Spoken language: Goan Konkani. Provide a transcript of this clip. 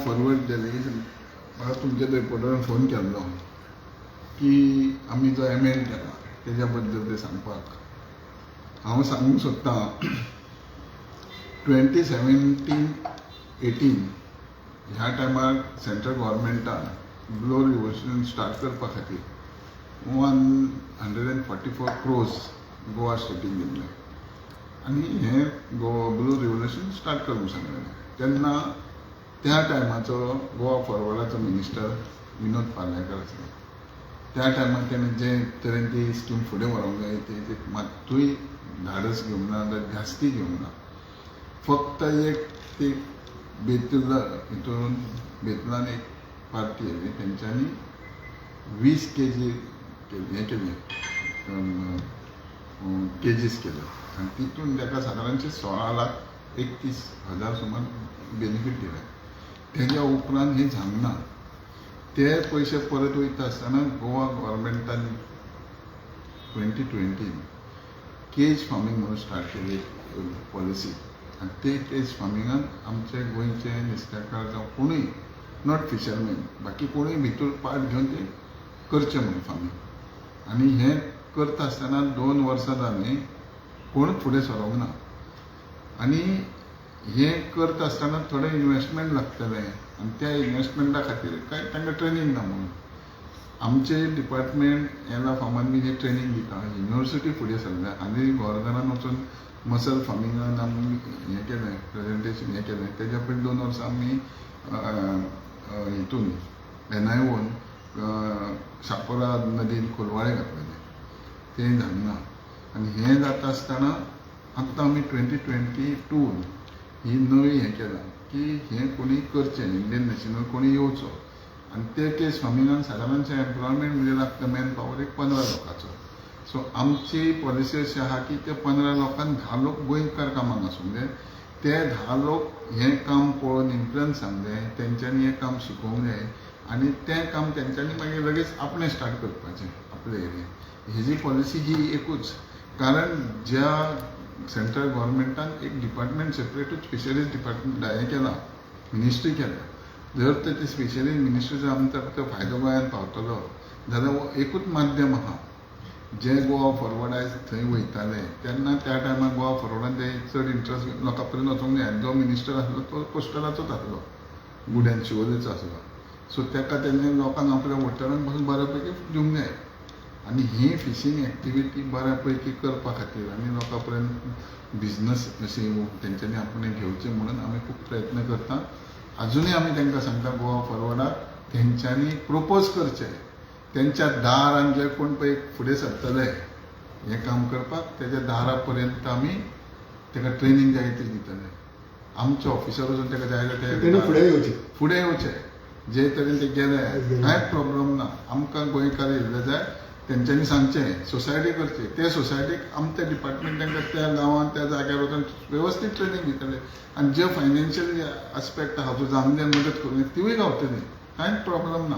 फॉरवर्ड डेलिगेशन म्हाका तुमच्या रिपोर्टरान फोन केल्लो की आमी जो एमेंड केला तेज्या बद्दल ते सांगपाक. हांव सांगूंक सोदतां, 2017-18 ह्या टायमार सेंट्रल गव्हर्मेंटान ब्लू रिव्होल्युशन स्टार्ट करपा खातीर 144 crores Goa स्टेटीन दिल्ले आनी हें गोवा ब्लू रिव्होल्युशन स्टार्ट करूंक सांगलेलें. तेन्ना त्या टायमाचो गोवा फॉरवर्डाचो मिनिस्टर विनोद पार्लेकर आसलो. त्या टायमार तेणें जे तरेन ती स्कीम फुडें व्हरूंक जाय ते मात्तूय धाडस घेवंक ना जाल्यार धास्ती घेवंक ना. फक्त एक ती बेतुला हितून बेतुलान एक पार्टी येयली, तेंच्यांनी 20 केजी हें केलें, केजीस केले आनी तितून ताका सादारणशे 16,31,000 सुमार बेनिफीट दिले. तेज्या उपरांत हें जावंक ना. ते पयशे परत वयता आसतना गोवा गव्हर्मेंटान 2020 केज फार्मींग म्हणून स्टार्ट केली पॉलिसी आनी ते केज फार्मिंगान आमचे गोंयचे नुस्तेकार जावं कोणूय, not fisherman, बाकी कोणूय भितर पार्ट घेवन ते करचें म्हणून फार्मींग. आनी हें करता आसतना 2 वर्सां जालीं, कोणूच फुडें सरोंक ना. आनी हें करता आसतना थोडें इनवेस्टमेंट लागतलें आनी त्या इनवेस्टमेंटा खातीर कांय तांकां ट्रेनींग ना म्हणून आमचे डिपार्टमेंट एला फार्मान बी हें ट्रेनींग दिता. युनिवर्सिटी फुडें सरल्या आनी गोवर्धनान वचून मसल फार्मिंगान आमी हें केलें, प्रेजेंटेशन हें केलें. तेज्या पयलीं 2 वर्सां आमी हितून एनआयओन शापोरा नदीन कोलवाळे घातलेलें, तें जालें ना. आनी हें जाता आसतना आतां आमी 2022 ही नवी हें केलां की हें कोणी करचें, इंडियन नॅशनल कोणी येवचो आनी ते केज फार्मिंगान सादारणशें एम्प्लॉयमेंट म्हणजे लागता मॅन पावर एक 15 लोकांचो. सो आमची पॉलिसी अशी आहा की ते 15 लोकांक 10 लोक गोंयकार कामाक आसूंक जाय. ते 10 लोक हें काम पळोवन इन्फ्लुयन्स जावंक जाय, तेंच्यांनी हें काम शिकोवंक जाय आनी तें काम तेंच्यांनी मागीर लगेच आपणें स्टार्ट करपाचें आपले एरियेन. हेजी पॉलिसी ही एकूच, कारण ज्या सेंट्रल गव्हर्मेंटान एक डिपार्टमेंट सेपरेटूच फिशरीज डिपार्टमेंट हें केलां, मिनिस्ट्री केल्या, जर तर ते फिशरीज मिनिस्ट्रीचो आमकां तो फायदो गोंयांत पावतलो जाल्यार हो एकूच माध्यम आहा. जे गोवा फॉरवर्ड आयज थंय वयताले तेन्ना त्या टायमार गोवा फॉरवर्डान ते चड इंट्रस्ट लोकां पर्यंत वचोंक जाय. जो मिनिस्टर आसलो तो कोस्टलाचोच आसलो, गुड्यान शिवोलेचो आसलो. सो ताका तेणे लोकांक आपल्या वोटरांक पासून बऱ्या पैकी दिवंक जाय. आनी ही फिशींग एक्टिविटी बऱ्या पैकी करपा खातीर आनी लोकां पर्यंत बिजनस अशी तेंच्यांनी आपणें घेवचें म्हणून आमी खूब प्रयत्न करता. अजुनूय आमी तांकां सांगता, गोवा फॉरवर्डाक तेंच्यांनी प्रपोज करचें. तेंच्या दारान जे कोण पळय फुडें सरतले हें काम करपाक, तेज्या दारा पर्यंत आमी ताका ट्रेनींग जाय ती दितले. आमचे ऑफिसर वचून ताका जाय तेणी जाल्यार फुडें येवचें. फुडें येवचें. जे तरेन ते गेले, कांयच प्रॉब्लम ना. आमकां गोंयकार येयल्ले जाय. तेंच्यांनी सांगचें, सोसायटी करची, ते सोसायटीक आमचे डिपार्टमेंट तांकां त्या गांवांत त्या जाग्यार वचून वेवस्थीत ट्रेनींग दितले आनी जे फायनान्शियल आस्पेक्ट आहा, जो जावंक जाय मदत करून तिवूय गावतली. कांयच प्रॉब्लम ना.